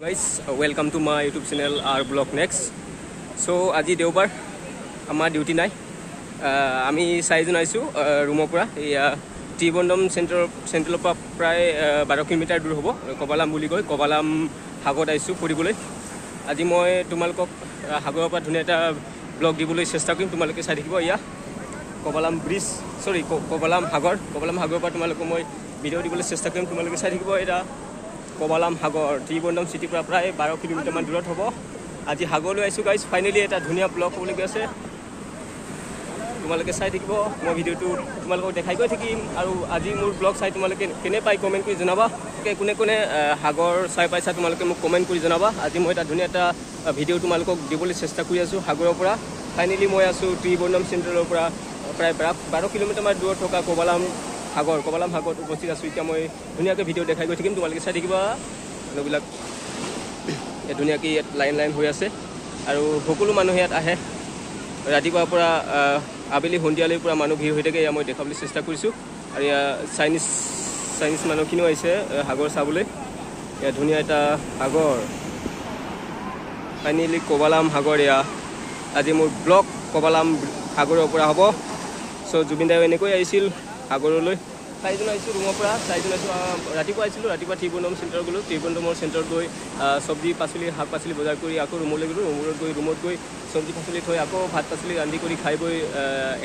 Guys, welcome to my YouTube channel R Blog Next. So আজি দেওবাৰ আমাৰ duty নাই। আমি চাৰিজন আহিছোঁ ৰুমৰ পৰা। এয়া ত্ৰিবন্দম চেণ্ট্ৰেলৰ পৰা প্ৰায় 12 কিলোমিটাৰ দূৰ হ'ব, কবালাম বুলি কয়। কবালাম সাগৰত আহিছোঁ ফুৰিবলৈ। আজি মই তোমালোকক সাগৰৰ পৰা ধুনীয়া এটা ব্লগ দিবলৈ চেষ্টা কৰিম, তোমালোকে চাই থাকিব। এয়া কবালাম ব্ৰিজ, চৰি কবালাম সাগৰ, কবালাম সাগৰৰ পৰা তোমালোকক মই ভিডিঅ' দিবলৈ চেষ্টা কৰিম, তোমালোকে চাই থাকিব। এটা কবালাম সাগৰ ত্ৰিবন্দম চিটিৰ পৰা প্ৰায় 12 কিলোমিটাৰমান দূৰত হ'ব। আজি সাগৰলৈ আহিছোঁ গাইজ। ফাইনেলি এটা ধুনীয়া ব্লগ হ'বলৈ গৈ আছে, তোমালোকে চাই থাকিব। মই ভিডিঅ'টো তোমালোকক দেখাই গৈ থাকিম। আৰু আজি মোৰ ব্লগ চাই তোমালোকে কেনে পাই কমেণ্ট কৰি জনাবা। কোনে কোনে সাগৰ চাই পাইছা তোমালোকে মোক কমেণ্ট কৰি জনাবা। আজি মই এটা ধুনীয়া এটা ভিডিঅ' তোমালোকক দিবলৈ চেষ্টা কৰি আছোঁ সাগৰৰ পৰা। ফাইনেলি মই আছোঁ ত্ৰিবন্দম চেণ্ট্ৰেলৰ পৰা প্ৰায় 12 কিলোমিটাৰমান দূৰত থকা কবালাম সাগৰ, কবালাম সাগৰত উপস্থিত আছোঁ। এতিয়া মই ধুনীয়াকৈ ভিডিঅ' দেখাই গৈ থাকিম, তোমালোকে চাই থাকিবা। মানুহবিলাক ইয়াত ধুনীয়াকৈ ইয়াত লাইন লাইন হৈ আছে আৰু সকলো মানুহ ইয়াত আহে। ৰাতিপুৱাৰ পৰা আবেলি সন্ধিয়ালৈ পূৰা মানুহ ভিৰ হৈ থাকে। এয়া মই দেখাবলৈ চেষ্টা কৰিছোঁ। আৰু ইয়াৰ চাইনিজ মানুহখিনিও আহিছে সাগৰ চাবলৈ। ইয়াত ধুনীয়া এটা সাগৰ, ফাইনেলি কবালাম সাগৰ। এয়া আজি মোৰ ব্লগ কবালাম সাগৰৰ পৰা হ'ব। চ' জুবিন দাও এনেকৈ আহিছিল সাগৰলৈ। চাৰিজন আহিছোঁ ৰুমৰ পৰা, চাৰিজন আহিছোঁ। ৰাতিপুৱা আহিছিলোঁ, ৰাতিপুৱা ত্ৰিবন্দম চেণ্টাৰ গ'লোঁ। ত্ৰিবন্দমৰ চেণ্টাৰত গৈ চব্জি পাচলি শাক পাচলি বজাৰ কৰি আকৌ ৰুমলৈ গ'লোঁ। ৰুমত গৈ চব্জি পাচলি থৈ আকৌ ভাত পাচলি ৰান্ধি কৰি খাই বৈ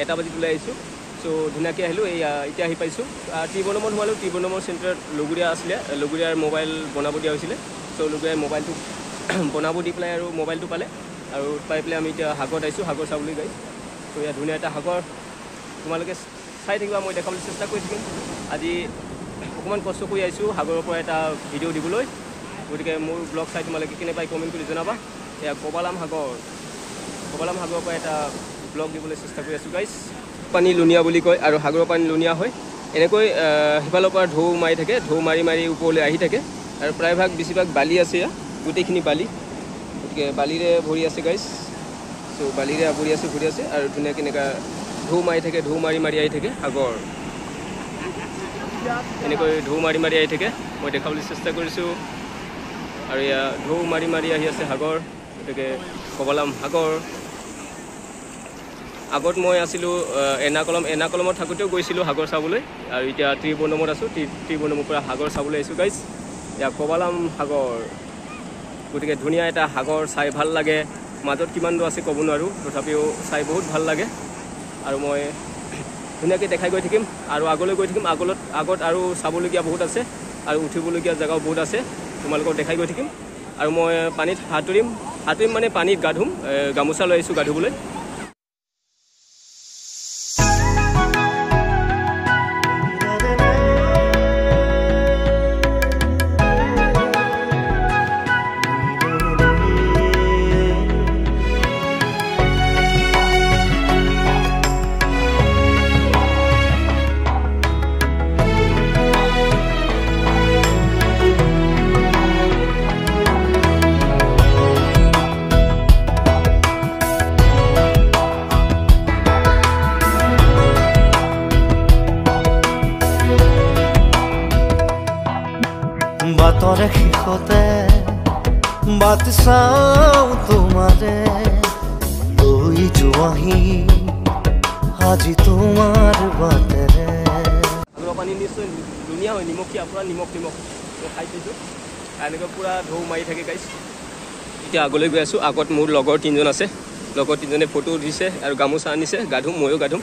1 বাজিত ওলাই আহিছোঁ। চ' ধুনীয়াকৈ আহিলোঁ। এই এতিয়া আহি পাইছোঁ। ত্ৰিবন্দমত সোমালোঁ। ত্ৰিবন্দমৰ চেণ্টাৰত লগৰীয়া আছিলে, লগৰীয়াৰ মোবাইল বনাব দিয়া হৈছিলে। চ' লগৰীয়াই মোবাইলটো বনাব দি পেলাই আৰু মোবাইলটো পালে। আৰু পাই পেলাই আমি এতিয়া সাগৰত আহিছোঁ, সাগৰ চাবলৈ গাইছ। চ' ইয়াত ধুনীয়া এটা সাগৰ, তোমালোকে চাই থাকিবা, মই দেখাবলৈ চেষ্টা কৰি থাকিম। আজি অকণমান কষ্ট কৰি আহিছোঁ সাগৰৰ পৰা এটা ভিডিঅ' দিবলৈ। গতিকে মোৰ ব্লগ চাই তোমালোকে কেনে পাই কমেণ্ট কৰি জনাবা। এয়া কবালাম সাগৰ, কবালাম সাগৰৰ পৰা এটা ব্লগ দিবলৈ চেষ্টা কৰি আছোঁ গাইছ। পানী লুণীয়া বুলি কয় আৰু সাগৰৰ পানী লুণীয়া হয়। এনেকৈ সিফালৰ পৰা ঢৌ মাৰি থাকে, ঢৌ মাৰি মাৰি ওপৰলৈ আহি থাকে। আৰু প্ৰায়ভাগ বেছিভাগ বালি আছে ইয়াত, গোটেইখিনি বালি, গতিকে বালিৰে ভৰি আছে গাইছ। চ' বালিৰে আৱৰি আছে, ভৰি আছে। আৰু ধুনীয়াকৈ এনেকুৱা ঢৌ মাৰি থাকে, ঢৌ মাৰি মাৰি আহি থাকে সাগৰ। এনেকৈ ঢৌ মাৰি মাৰি আহি থাকে, মই দেখাবলৈ চেষ্টা কৰিছোঁ। আৰু ইয়াত ঢৌ মাৰি মাৰি আহি আছে সাগৰ। গতিকে কবালাম সাগৰ। আগত মই আছিলোঁ এৰ্ণাকুলম, এৰ্ণাকুলমত থাকোঁতেও গৈছিলোঁ সাগৰ চাবলৈ। আৰু এতিয়া ত্ৰিবন্দমত আছোঁ, ত্ৰিবন্দমৰ পৰা সাগৰ চাবলৈ আহিছোঁ গাইজ। ইয়াত কবালাম সাগৰ, গতিকে ধুনীয়া এটা সাগৰ, চাই ভাল লাগে। মাজত কিমান দূৰ আছে ক'ব নোৱাৰোঁ, তথাপিও চাই বহুত ভাল লাগে। আৰু মই ধুনীয়াকৈ দেখাই গৈ থাকিম আৰু আগলৈ গৈ থাকিম। আগত আৰু চাবলগীয়া বহুত আছে আৰু উঠিবলগীয়া জেগাও বহুত আছে, তোমালোকক দেখাই গৈ থাকিম। আৰু মই পানীত সাঁতুৰিম, সাঁতুৰিম মানে পানীত গা ধুম, গামোচা লৈ আহিছোঁ গা ধুবলৈ। বাটৰে শেষতে বাট চাওঁ তোমাৰে, লৈ যোৱাহি আজি তোমাৰ বাটেৰে। সাগৰৰ পানী নিশ্চয় ধুনীয়া হয়, নিমখীয়া, পূৰা নিমখ নিমখ। মই খাই চাইছোঁ, এনেকৈ পূৰা ঢৌ মাৰি থাকে গাইছ। এতিয়া আগলৈ গৈ আছোঁ। আগত মোৰ লগৰ তিনিজন আছে, লগৰ তিনিজনে ফটো উঠিছে আৰু গামোচা আনিছে। গা ধুম, ময়ো গা ধুম।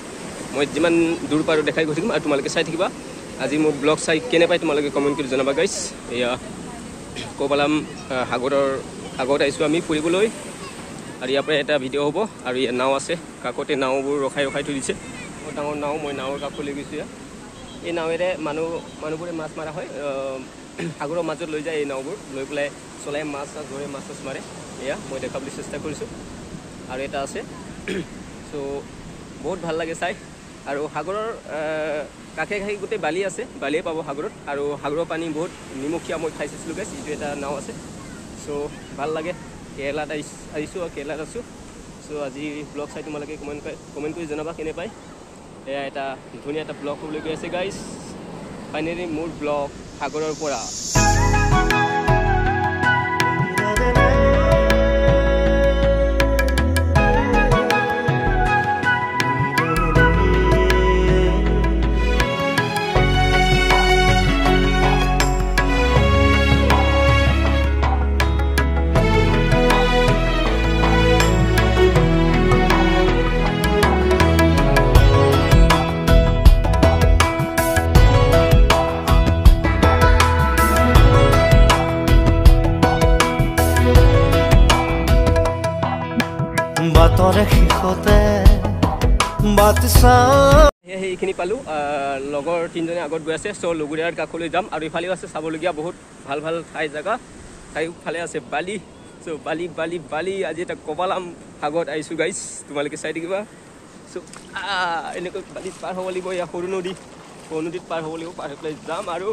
মই যিমান দূৰ পাৰোঁ দেখাই গৈ থাকিম আৰু তোমালোকে চাই থাকিবা। আজি মোৰ ব্লগ চাই কেনে পাই তোমালোকে কমেণ্ট কৰি জনাবা গাইছ। এয়া কবালাম সাগৰৰ আগত আহিছোঁ আমি ফুৰিবলৈ। আৰু ইয়াৰ পৰা এটা ভিডিঅ' হ'ব। আৰু ইয়াত নাও আছে, কাষতে নাওবোৰ ৰখাই ৰখাই থৈ দিছে। বহুত ডাঙৰ নাও, মই নাৱৰ কাষলৈ গৈছোঁ। ইয়াত এই নাৱেৰে মানুহবোৰে মাছ মৰা হয়। সাগৰৰ মাজত লৈ যায় এই নাওবোৰ, লৈ পেলাই চলাই মাছ চাছ ধৰে, মাছ চাছ মাৰে। এয়া মই দেখাবলৈ চেষ্টা কৰিছোঁ। আৰু এটা আছে। চ' বহুত ভাল লাগে চাই। আৰু সাগৰৰ কাষে কাষে গোটেই বালি আছে, বালিয়ে পাব সাগৰত। আৰু সাগৰৰ পানী বহুত নিমখীয়া, মই খাই চাইছিলোঁ গাইছ। এইটো এটা নাও আছে। চ' ভাল লাগে। কেৰেলাত আহিছোঁ আৰু কেৰেলাত আছোঁ। চ' আজি ব্লগ চাই তোমালোকে কমেণ্ট কৰি জনাবা কেনে পায়। এয়া এটা ধুনীয়া এটা ব্লগ হ'বলৈ গৈ আছে গাইছ। ফাইনেলি মোৰ ব্লগ সাগৰৰ পৰা। বাটৰে শেষতে বাট চাওঁ। সেইখিনি পালোঁ, লগৰ তিনিজনে আগত গৈ আছে। চ' লুগুৰিয়াৰ কাষলৈ যাম আৰু ইফালেও আছে চাবলগীয়া বহুত ভাল ভাল ঠাই জেগা। চাৰিওফালে আছে বালি। চ' বালি বালি বালি। আজি এটা কপালাম সাগৰত আহিছোঁ গাইছ, তোমালোকে চাই থাকিবা। চ' এনেকৈ বালিত পাৰ হ'ব লাগিব। ইয়াৰ সৰু নদী, সৰু নদীত পাৰ হ'ব লাগিব, পাৰ হৈ পেলাই যাম। আৰু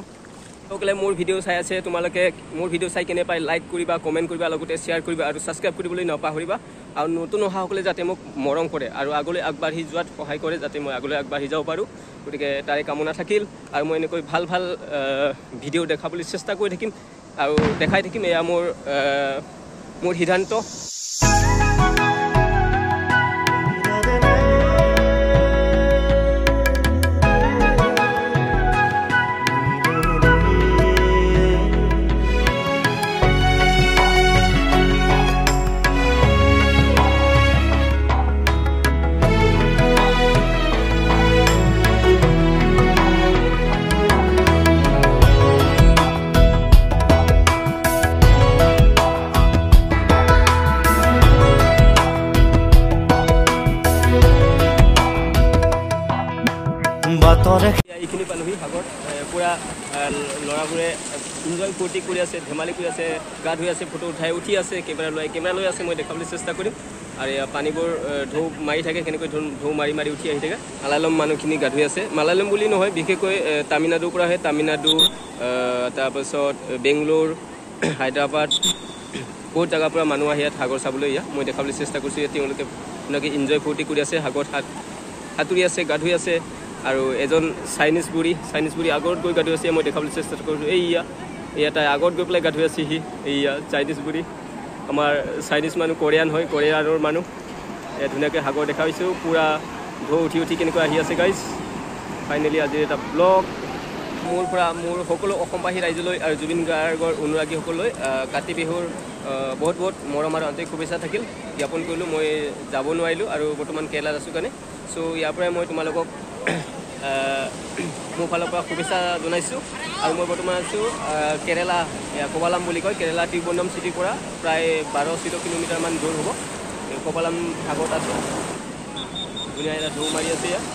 সকলে মোৰ ভিডিঅ' চাই আছে, তোমালোকে মোৰ ভিডিঅ' চাই কেনে পাই লাইক কৰিবা, কমেণ্ট কৰিবা, লগতে শ্বেয়াৰ কৰিবা আৰু ছাবস্ক্ৰাইব কৰিবলৈ নাপাহৰিবা। আৰু নতুন অহাসকলে যাতে মোক মৰম কৰে আৰু আগলৈ আগবাঢ়ি যোৱাত সহায় কৰে, যাতে মই আগলৈ আগবাঢ়ি যাব পাৰোঁ, গতিকে তাৰে কামনা থাকিল। আৰু মই এনেকৈ ভাল ভাল ভিডিঅ' দেখাবলৈ চেষ্টা কৰি থাকিম আৰু দেখাই থাকিম। এয়া মোৰ সিদ্ধান্ত। এইখিনি পালোহি সাগৰত, পূৰা ল'ৰাবোৰে এনজয় ফূৰ্তি কৰি আছে, ধেমালি কৰি আছে, গা ধুই আছে, ফটো উঠাই উঠি আছে, কেমেৰা লৈ আছে। মই দেখাবলৈ চেষ্টা কৰিম। আৰু পানীবোৰ ঢৌ মাৰি থাকে, কেনেকৈ ঢৌ মাৰি মাৰি উঠি আহি থাকে। মালায়ালম মানুহখিনি গা ধুই আছে। মালায়ালম বুলি নহয়, বিশেষকৈ তামিলনাডুৰ পৰা আহে, তামিলনাডু, তাৰপাছত বেংগলোৰ, হায়দৰাবাদ, বহুত জেগাৰ পৰা মানুহ আহে ইয়াত সাগৰ চাবলৈ। ইয়াত মই দেখাবলৈ চেষ্টা কৰিছোঁ। ইয়াত তেওঁলোকে তেনেকৈ এনজয় ফূৰ্তি কৰি আছে, সাগৰত সাঁতুৰি আছে, গা ধুই আছে। আৰু এজন চাইনিজ বুঢ়ী আগত গৈ গা ধুই আছে, মই দেখাবলৈ চেষ্টা কৰিছোঁ। এইয়া এয়া তাই আগত গৈ পেলাই গা ধুই আছে সি। এইয়া চাইনিজ বুঢ়ী, আমাৰ চাইনিজ মানুহ, কোৰিয়ান হয়, কোৰিয়ানৰ মানুহ। এয়া ধুনীয়াকৈ সাগৰ দেখা পাইছোঁ, পূৰা ঢৌ উঠি উঠি কেনেকৈ আহি আছে গাইজ। ফাইনেলি আজিৰ এটা ব্লগ মোৰ পৰা মোৰ সকলো অসমবাসী ৰাইজলৈ আৰু জুবিন গাৰ্গৰ অনুৰাগীসকললৈ কাতি বিহুৰ বহুত বহুত মৰম আৰু আন্তৰিক শুভেচ্ছা থাকিল জ্ঞাপন কৰিলোঁ। মই যাব নোৱাৰিলোঁ আৰু বৰ্তমান কেৰেলাত আছোঁ কাৰণে। চ' ইয়াৰ পৰাই মই তোমালোকক মোৰ ফালৰ পৰা শুভেচ্ছা জনাইছোঁ। আৰু মই বৰ্তমান আছোঁ কেৰেলা, কোবালাম বুলি কয়, কেৰেলা ত্ৰিবন্দম চিটিৰ পৰা প্ৰায় 12-14 কিলোমিটাৰমান দূৰ হ'ব। কোবালাম সাগৰত আছোঁ, ধুনীয়া এটা ঢৌ মাৰি আছে ইয়াত।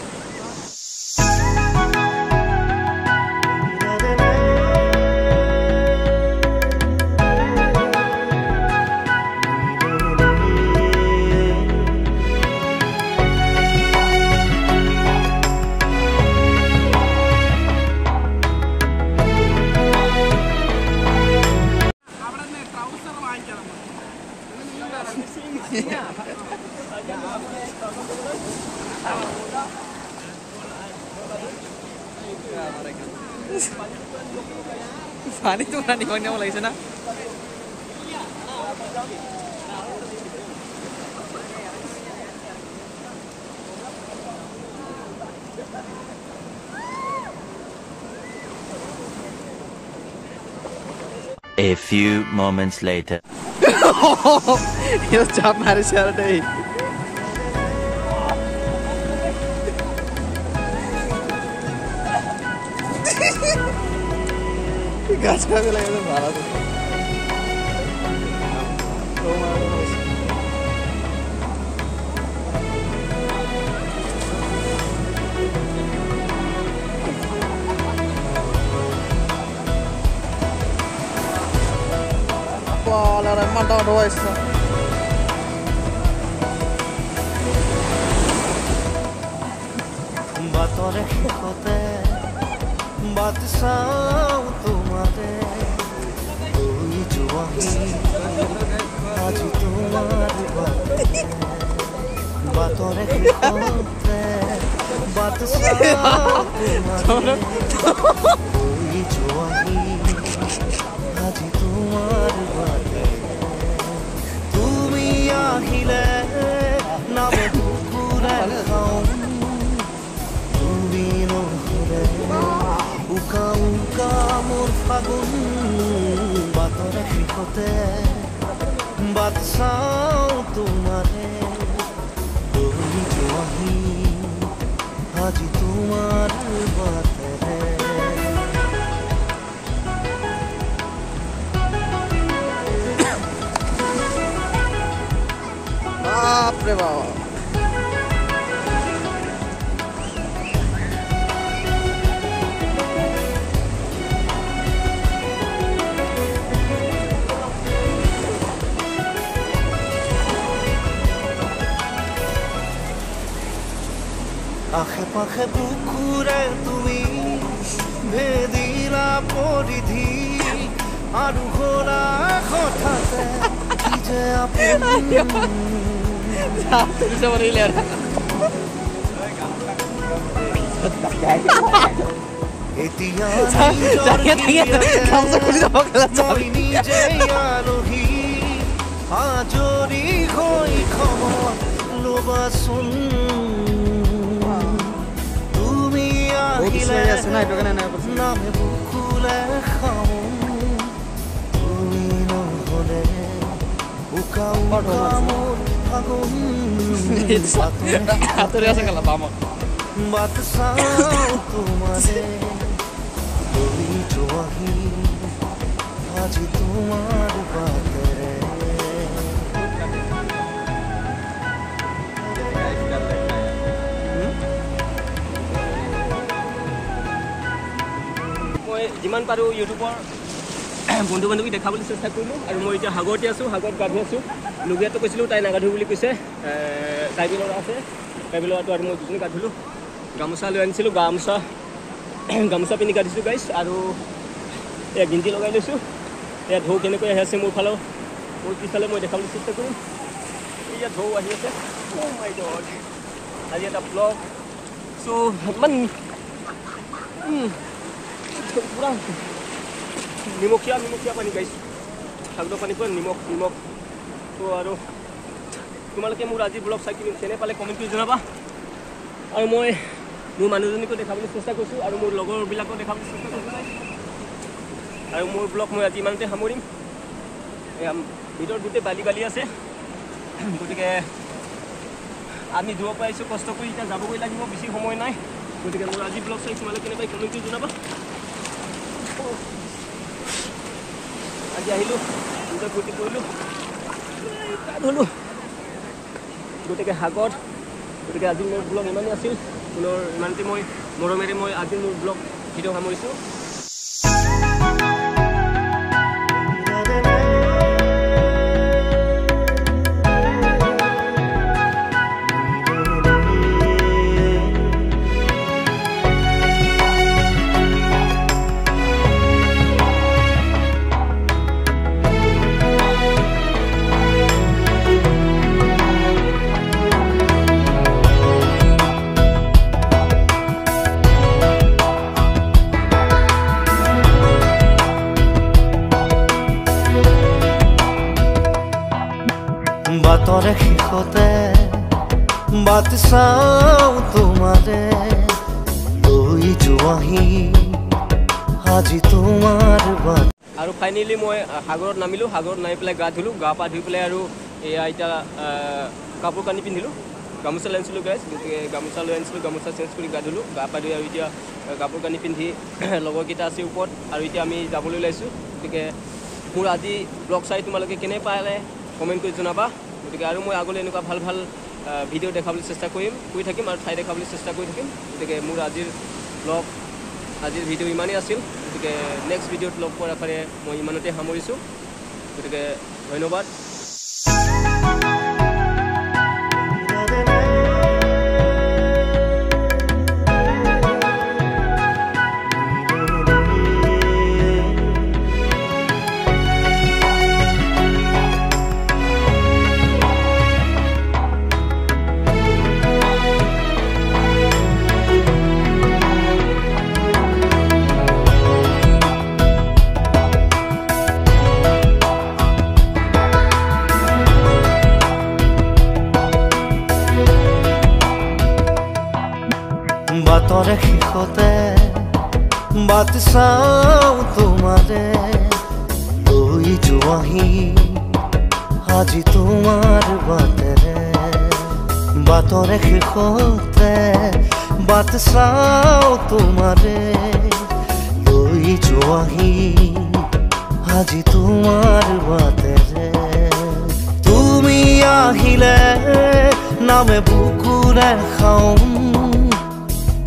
পানী তো নিব লাগিছে না। A few moments later. চাপ মাৰিছে আৰু দেই। গাছ খাবে লাগে ভাড়া বাটৰে শেষতে বাট চাওঁ তোমাৰে লৈ যোৱাহি আজি তোমাৰ বাটৰে শেষতে বাট চাওঁ তোমাৰে লৈ যোৱাহি আজি তোমাৰ বাটে। তুমি আহিলে নাম কুকুৰে খাওঁ, তুমি নহ'লে উকা উকা মোৰ ফাগুন। বাটৰে শেষতে বাট চাওঁ তোমাৰে লৈ যোৱাহি আজি তোমাৰ বাটেৰে। বাপৰে বাপ। আশে পাশে বুকুৰে তুমি ভেদিলা পৰিধি আৰু হলা হঠাতে কি যে আপোন। এতিয়া মই নিজে আলহী আজৰি হৈ খবৰ ল'বাচোন। তুমি আহিলে নামে বুকুলে খাওঁ, তুমি নহ'লে উকা উকা মোৰ ফাগুন। বাট চাওঁ তোমাৰে লৈ যোৱাহি আজি তোমাৰ বাটেৰে। মই যিমান পাৰোঁ ইউটিউবৰ বন্ধু বান্ধৱীক দেখাবলৈ চেষ্টা কৰিলোঁ। আৰু মই এতিয়া সাগৰতে আছোঁ, সাগৰত গা ধুই আছোঁ। লগীয়াটো কৈছিলোঁ, তাই নাগা ধুই বুলি কৈছে। ট্ৰাইবেল ল'ৰা আছে, ট্ৰাইবেল ল'ৰাটো আৰু মই দুজনী গা ধুলোঁ। গামোচা লৈ আনিছিলোঁ, গামোচা পিন্ধি গা ধুইছোঁ গাইছ। আৰু এয়া গিঞ্জি লগাই লৈছোঁ। এয়া ঢৌ কেনেকৈ আহি আছে মোৰ ফালেও, মোৰ পিছফালে মই দেখাবলৈ চেষ্টা কৰিম। এয়া ঢৌ আহি আছে। অ' মাই গড, আজি এটা ব্লগ। চ' ইমান পূৰা নিমখীয়া নিমখীয়া পানী গাইছ, সাগৰৰ পানী পূৰা নিমখ নিমখ। ত' আৰু তোমালোকে মোৰ আজিৰ ব্লগ চাই কিনি কেনে পালে কমেণ্ট কৰি জনাবা। আৰু মই মোৰ মানুহজনীকো দেখাবলৈ চেষ্টা কৰিছোঁ আৰু মোৰ লগৰবিলাকো দেখাবলৈ চেষ্টা কৰিছোঁ। আৰু মোৰ ব্লগ মই আজি ইমানতে সামৰিম। এয়া ভিতৰত গোটেই বালি বালি আছে, গতিকে আমি দূৰৰ পৰা আহিছোঁ কষ্ট কৰি, এতিয়া যাবগৈ লাগিব, বেছি সময় নাই। গতিকে মোৰ আজি ব্লগ চাই তোমালোকে কেনেকৈ কমেণ্ট কৰি জনাবা। আজি আহিলোঁ, নিজৰ ফূৰ্তি কৰিলোঁ, গা ধুলোঁ গতিকে সাগৰত। গতিকে আজি মোৰ ব্লগ ইমানেই আছিল। পুনৰ ইমানতে মই মৰমেৰে মই আজি মোৰ ব্লগ ভিডিঅ' সামৰিছোঁ। বাটৰে শেষতে বাট চাওঁ তোমাৰে লৈ যোৱাহি আজি তোমাৰ বাট। আৰু ফাইনেলি মই সাগৰত নামিলোঁ, সাগৰত নামি পেলাই গা ধুলোঁ, গা পা ধুই পেলাই আৰু এয়া এতিয়া কাপোৰ কানি পিন্ধিলোঁ, গামোচা লৈ আনিছিলোঁ গাইছ, গতিকে গামোচা লৈ আনিছিলোঁ, গামোচা চেঞ্জ কৰি গা ধুলোঁ, গা পা ধুই আৰু এতিয়া কাপোৰ কানি পিন্ধি লগৰকেইটা আছে ওপৰত আৰু এতিয়া আমি যাবলৈ ওলাইছোঁ। গতিকে মোৰ আজি ব্লগ চাই তোমালোকে কেনে পালে কমেণ্ট কৰি জনাবা। গতিকে আৰু মই আগলৈ এনেকুৱা ভাল ভাল ভিডিঅ' দেখাবলৈ চেষ্টা কৰি থাকিম আৰু ঠাই দেখাবলৈ চেষ্টা কৰি থাকিম। গতিকে মোৰ আজিৰ ব্লগ, আজিৰ ভিডিঅ' ইমানেই আছিল। গতিকে নেক্সট ভিডিঅ'ত লগ পোৱাৰ আশাৰে মই ইমানতে সামৰিছোঁ। গতিকে ধন্যবাদ। বাটৰে শেষতে বাট চাওঁ তোমাৰে লৈ যোৱাহি আজি তোমাৰ বাটেৰে। বাটৰে শেষতে বাট চাওঁ তোমাৰে লৈ যোৱাহি আজি তোমাৰ বাটেৰে। তুমি আহিলে নামে বুকুৰে খাওঁ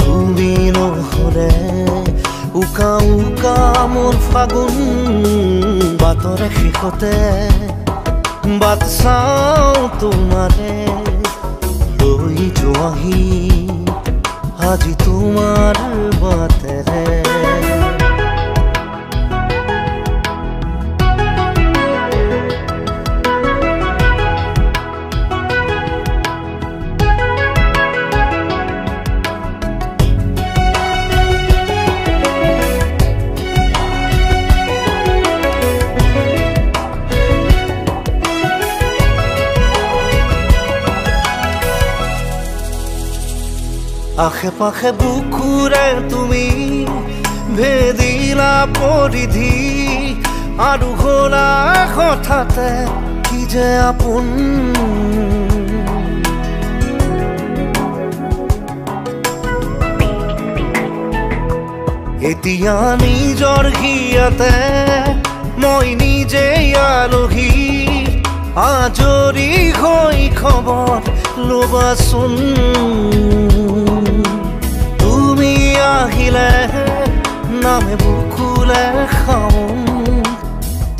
তুমি নহ'লে উকা উকা মোৰ ফাগুন বাটৰে শেষতে বাট চাওঁ তোমাৰে লৈ যোৱাহি আজি তোমাৰ বাটেৰে। আশে পাশে বুকুৰে তুমি ভেদিলা পৰিধি আৰু হলা হঠাতে কি যে আপোন এতিয়া নিজৰ হিয়াতে মই নিজেই আলহী আজৰি হৈ খবৰ ল'বাচোন তুমি আহিলে নামে বুকুলে খাওঁ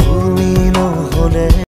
তুমি নহ'লে।